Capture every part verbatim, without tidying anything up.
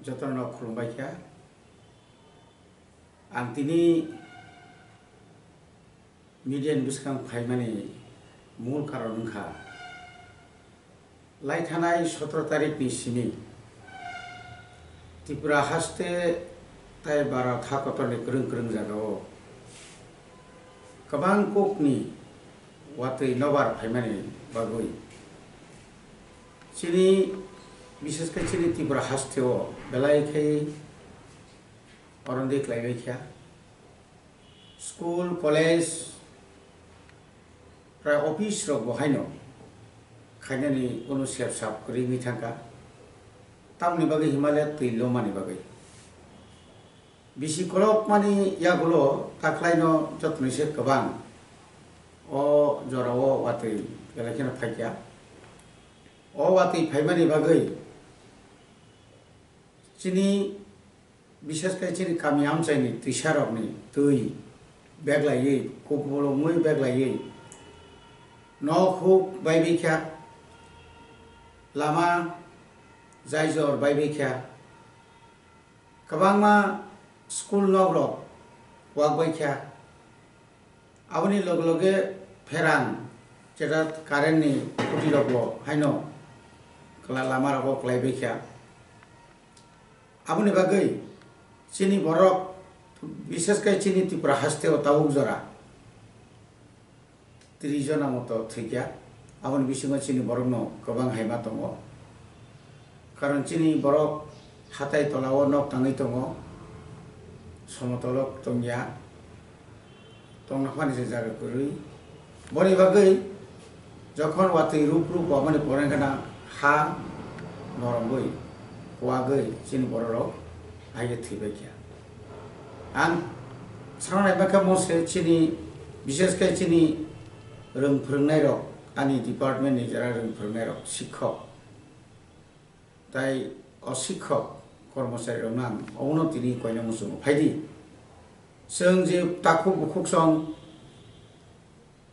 Jotono khulumbai kha. Ang tini media ni bwskang phaimani mul karon wngkha, lai thanai sotro tarikh ni simi Tripura haste tai Bharat ha kotorni kwrwng kwrwng jagao kwbang kokni watwi nobar phaimani bagwi chini, bishesh khe chini Tripura hasteo belai khe orondi khlaibai kha. School, college, prai office rok bo haino khainani kunu sep sap kwrwi wngwi thangkha. Tamoni bagwi himale twi lomani bagwi. Bisi kolokmani yagulo takhlaino jotoni se kwbang o jorao watwi belai kheno phaikha. O watwi phaimani bagwi chini, bishesh khe chini kami amchaini twisarokni twi beglaiwi, kupulungwi beglaiwi nok huk baibai kha, lama jaijor baibai kha, kwbangma school nokrok wak bai kha. Aboni loge loge pherang, jeta current ni khuti rok bo haino kwla lama rogo kwlai bai kha. Aboni bagwi chini borok, bishesh khe chini Tripura haste o tabuk jora tris jona moto thwikha. Aboni bisingo chini borokno kwbang hai ma tongo. Karon chini borok hatai tola o nok tangwi tongo, somotolo tongya, tongna phani se jaga kwrwi. Boni bagwi jokhon watwi rup rup wamani pore gana ha noromwi, kuwagwi chini bororok aige thwibai kha. Ang sanai bakha mo se chini, bishesh khe chini rwng phwrwngnairok, ani department ni jara rwng phwrwngnairok, sikhok, tai o sikhok, kormocharirokno ang obono tini koina muchungo phaidi. Chwng je takhuk bukhuk song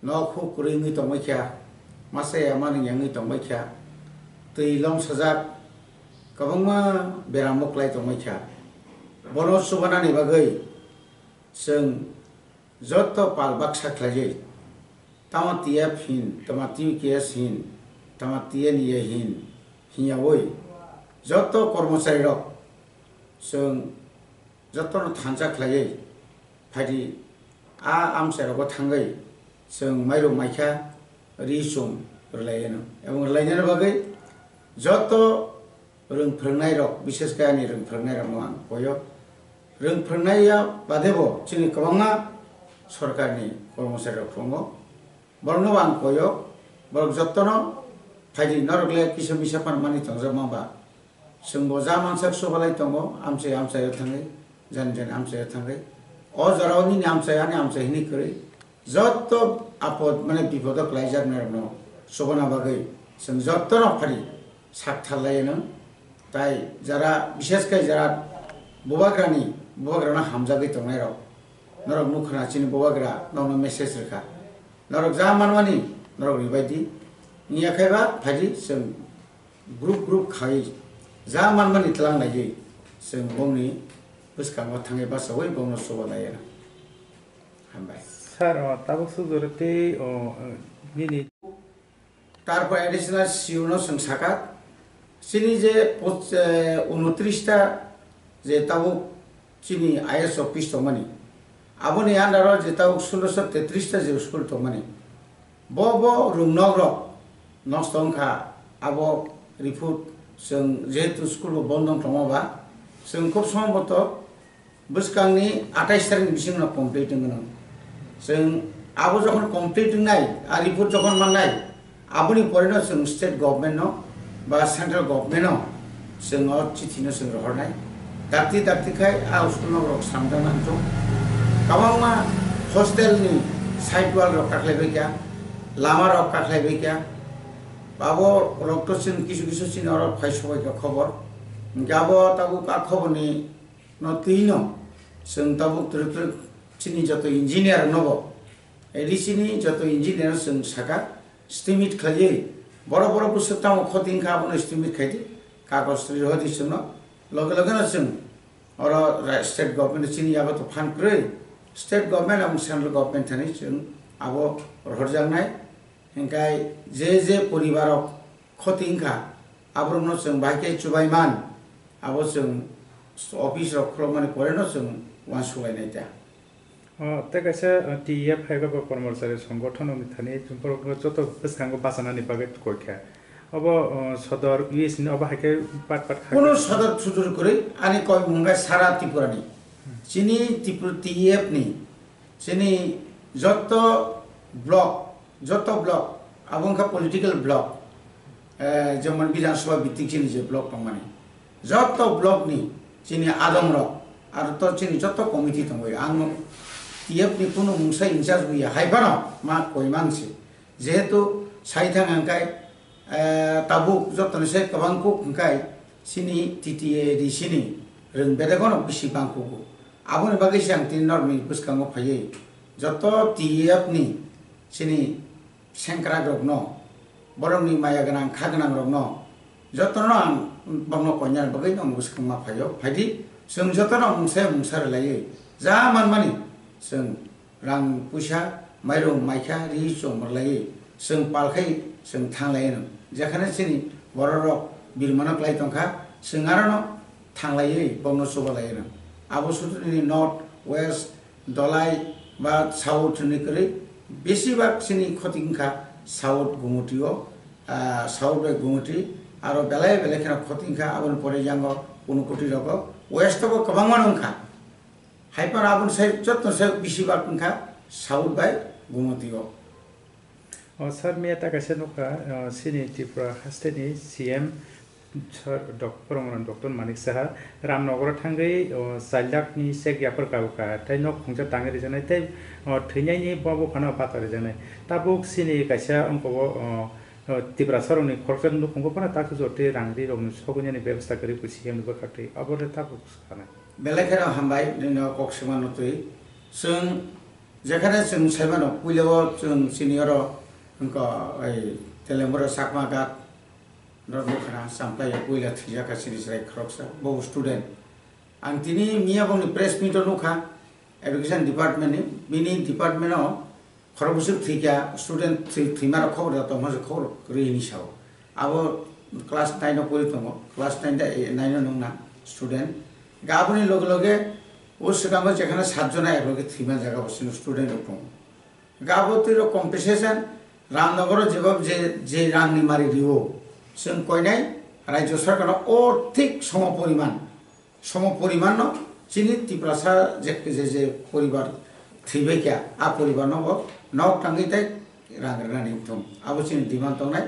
nok huk kwrwi wngwi tongbai kha, masa ya manwi wngwi tongbai kha, twi lom sajak, kwbangma beramo kwlai tongbai kha. Bono chubanani bagwi chwng joto pal baksa khlaiwi, tamo T F hin, tamo T K S hin, tamo T N A hin, hinyawi joto kormocharirok chwng jotono thansa khlaiwi phaidi, a amchairogo thangwi chwng mairum maikha ri chum rwlaiano. Ebong rwlainani bagwi joto rwng phwrwngnairok, bishesh khe ani rwng phwrwngnairokno ang koyo. Rwng phwrwngnaiya badebo chini kwbangma sorkarni kormocharirok tongo. Borokno ang koyo, borok jottono phaidi, norok le kisa misa phan mani tongjak ma ba. Chwng bo ja mansak chubalai tongo, amchai amchaio thangwi, jani jani amchaio thangwi. O jorao nini amchai, ani amchai hwnwi kwrwi. Jotto apod, mane bipodo kwlaijaknairokno chubana bagwi chwng jottono phari sak tharlaianw. Tai jara, bishesh khe jara bubagrani, bubagrano hamjagwi tongnairok, norok nukha na chini bubagra nokno message rwkha, norok ja manmani norok ribai di, wngya khe ba phaidi chwng group group khai ja manmani twlang laiwi chwng bongni bwskango thangwi bachaui bongno chuba laianw. Hambai. Sir, o, tabuk sujoro tei, o, nini. Tarpor additional C E O no chwng sakha, chini je poch-, eh, unotris ta je tabuk chini I S office tongmani, aboni under o je tabuk sulosho tetris ta je school tongmani, bo bo rwngnok rok nosto wngkha, abo report chwng jehetu school bo bondo wng tongma ba, chwng khub somboto bwskangni atais tarikni bisingno complete wngwi nang. Chwng abo jokhon complete wngnai, a report jokhon mannai, aboni poreno chwng state government no ba central government no chwng o chithi no chwng rohornai. Dakti dakti khai a school no rok samjak nang thung. Kwbangma hostel ni side wall rok kakhlai bai kha, lama rok kakhlai bai kha. Abo rok to chwng kisu kisu chini oro phai sobai kha khobor. Hwnkhe abo tabuk a khobor ni no twi no chwng tabuk twrwk twrwk chini joto engineer no bo, A D C ni joto engineer no chwng sakha, estimate khlaiwi, borok borok bwswk tamo khoti wngkha abono estimate khaidi, kagoj twi rohordi chwngno. Loge loge no chwng oro ra-, state government chini yago to phan kwrwi, state government among central government thani chwng abo rohorjaknai. Hinkhe je je poribar rok khoti wngkha, aborokno chwng bahai khe chubai man, abo chwng office rok khulokmani pore no chwng uansuk lainai ta. O, tei kaisa, o, T E F hai ba kormorchari songothono ni thani borokno joto bwskango bachanani bagwi koi kha. Obo, o, sodor U S ni obo hai khe pat pat kha. Kuno sodor sudor kwrwi ani koi mung kha sara Tripura ni. Chini Tripura T E F ni, chini joto block, joto block, abo wngkha political block, eh, jemon Bidhan Sabha bhitik chini je block tongmani. Joto block ni chini adong rok, aro to chini joto committee tongwi, ang T F ni kunu mungsa in charge buya, hai phano ma koi mang se. Jehetu sai thang ang kai, eh, tabuk joto ni se kwbang kuk hwng kai chini T T A D C ni rwng bedek no bisi bang kuku. Aboni bagwi se ang tini norok ni bwskango phaiwi joto T F ni chini sengkrak rokno, borokni maya gwnang, kha gwnang rokno, jotono ang bokno koinani bagwi no bwskangma phaio. Phaidi, chwng jotono mungsa mungsa rwlaiwi ja manmani chwng rang puisa, mairung maikha, ri chom rwlaiwi chwng pal khai chwng thang lai no. Jekhane chini borok rok birmano klai tongkha, chwng arono thang laiwi bokno chuba lai no. Abo sutuni north, west, Dolai ba South ni kwrwi, besibak chini khoti wngkha South Gumuti o, ah, South bai Gumuti, aro belai belai kheno khoti wngkha, aboni pore yango Unakoti rogo, West o bo kwbangma wngkha. Hai phano aboni sai joto sai besibak wngkha South bai Gumuti o. O, sir, miya ta kaisa nukha, o, chini Tripura haste ni C M, sir, Dok-, Promodon Doctor Manik Saha, Ramnagar o thangwi, o, char lakh ni cheque yapharkha, tei nok khungsa tangwi rijaknai, tei, o, thwinaini bo buphano bata rijaknai. Tabuk chini kaisa ongkho o, o, o, Tiprasa rokni khoroksa nukhungo phano takhuk jotwi rang ri rokni sogwinani bebostha kwrwi C M ni bwkhaktwi, abo le tabuk sanai. Belai kheno hambai, nini o kok swima no twi. Chwng jekhane chwng sai mano, puila o chwng chini oro wngkha, ei, Telembura Chakma Ghat, norok nukha na, Champlai o puila thwijak kha chini chwrai khoroksa, bo student. Ang tini miya bongni press meet o nukha, education department ni, bini department o Khorok bwswk thwikha, student thwi-, thwima rok khobor da tongma se khobor rwi hwnwi sao. Abo class nine o pori tongo, class nine da, eh, nine o nungna student. Ga aboni loge loge o swkango jekhano sat jona ek loge thwima jaga bo chwng student rok tongo. Ga abo twi rok compensation Ramnagar o jeba je, je rang ni mari rio, chwng koinai Rajya Sarkar no o thik somo poriman. Somo poriman no chini Tiprasa je, je, je poribar thwibai kha, a poribar no bo nok tangwi tei rang rwnani wngthung. Abo chini demand tongnai.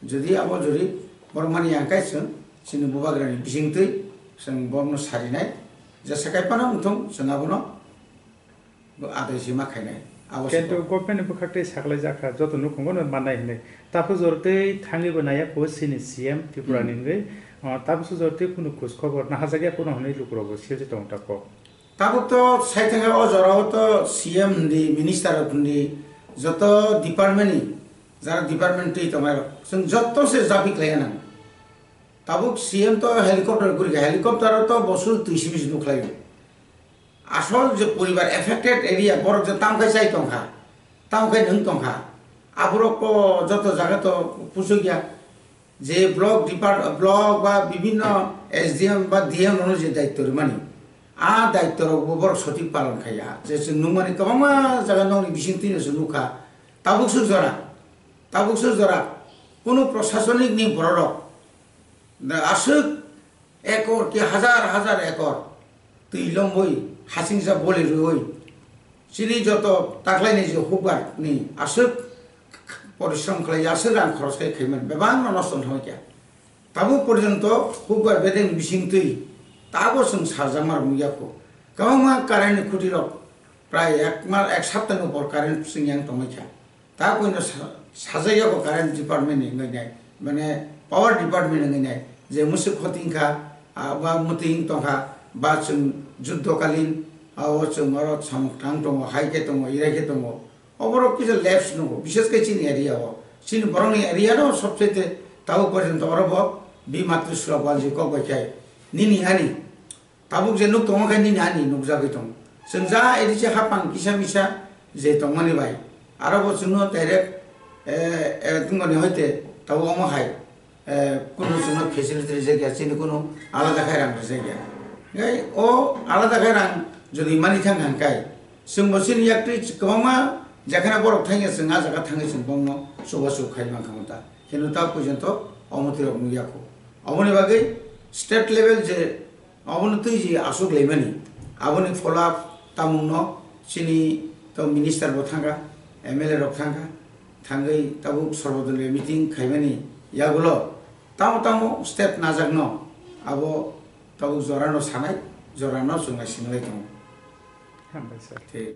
Jodi abo jodi borok mani yang kai chwng chini bubagrani bisingtwi chwng borokno sarinai. Jesa kai phano wngthung chwng abono. Bo adai sima khainai. Abo Kento sabo. Government ni bwkhak tei saklai jakha, joto nukhungo no mannai hinwi. Taphuk jor tei thangwi bo naiya po chini C M Tripura ni Hmm. Hinwi. O, taphuk jor tei kunu khus khobor nahajakya pono hinwi lukurok bo siyajak tongo ta kok. Tabuk to sai thangkha o jorao to C M hindi, minister rok hindi, joto department ni, jara department twi tongnai rok. Chwng joto se japhi khlaiya nang. Tabuk C M to helicopter gurikha, helicopter o to bosor twi simi se nukhlaio. Asol je poribar affected area, borok je tamkhai chai tongkha, tamkhai nwng tongkha, aborok to joto jaga to puchukya. Je block depart-, block ba bibinno S D M ba D M rokno je daityo rwmani, a daityo rok bo borok sothik palon khaiya. Je chwng nukmani kwbangma jaga nokni bisingtwi no chwng nukha. Tabuk swk jora, tabuk swk jora, kunu prosasonik ni borok rok aswk ekor ki hazar hazar ekor twi lomwi hasingsa boli rwi chini joto taklaini je hukbar ni aswk porishrom khlai, aswk rang khoros khai khaimani bebak no nosto wngkha. Tabuk porjonto hukbar bedeng bising twi tabo chwng sarjakma rok nukya kho. Kwbangma current ni khuti rok prai ek ma-, ek sapta ni upor current chwng yang tongwi kha. Ta koino sa-, sajagya ko current department ni wngwi nai, mane power department ni wngwi nai, je mwswk khoti wngkha, ah, ba mwtwi wng tongkha, ba chwng juddo kalin, ah, o chwng oro samung tang tongo, hai khe tongo, irai khe tongo. Oborok kisa lapse nungo, bishes khe chini area o. Chini borokni area no sobsete tabuk porjonto oro bo bi matri sula banji kok bai khai. Nini ani, tabuk je nuk tongo khe nini ani nukjagwi tongo. Chwng ja A D C hapang kisa misa je tongmani bai, aro bo chwngno direct, eh, eh, tungmani hoite tabuk omo hai, eh, kunu chwngno facility rijak ya, chini kunu alada khai rang rijak ya. Gai o alada khai rang jodi mani thang hang kai, chwng bo chini yaktwi kwbangma jakhana borok thangya, chwng a jaga thangwi chwng bongno chubachu khai mankha ta. Hino ta porjonto omo twirok nukya kho. Oboni bagwi state level je obono twi je aswk laimani, aboni follow up tamungno chini to minister bo thangkha, M L A rok thangkha, thangwi tabuk sorbo doliyo meeting khaimani yagulo tamo tamo step najakno abo tabuk jorano sanai, jorano chwng naisinglai tongo. Hambai sir. Thik.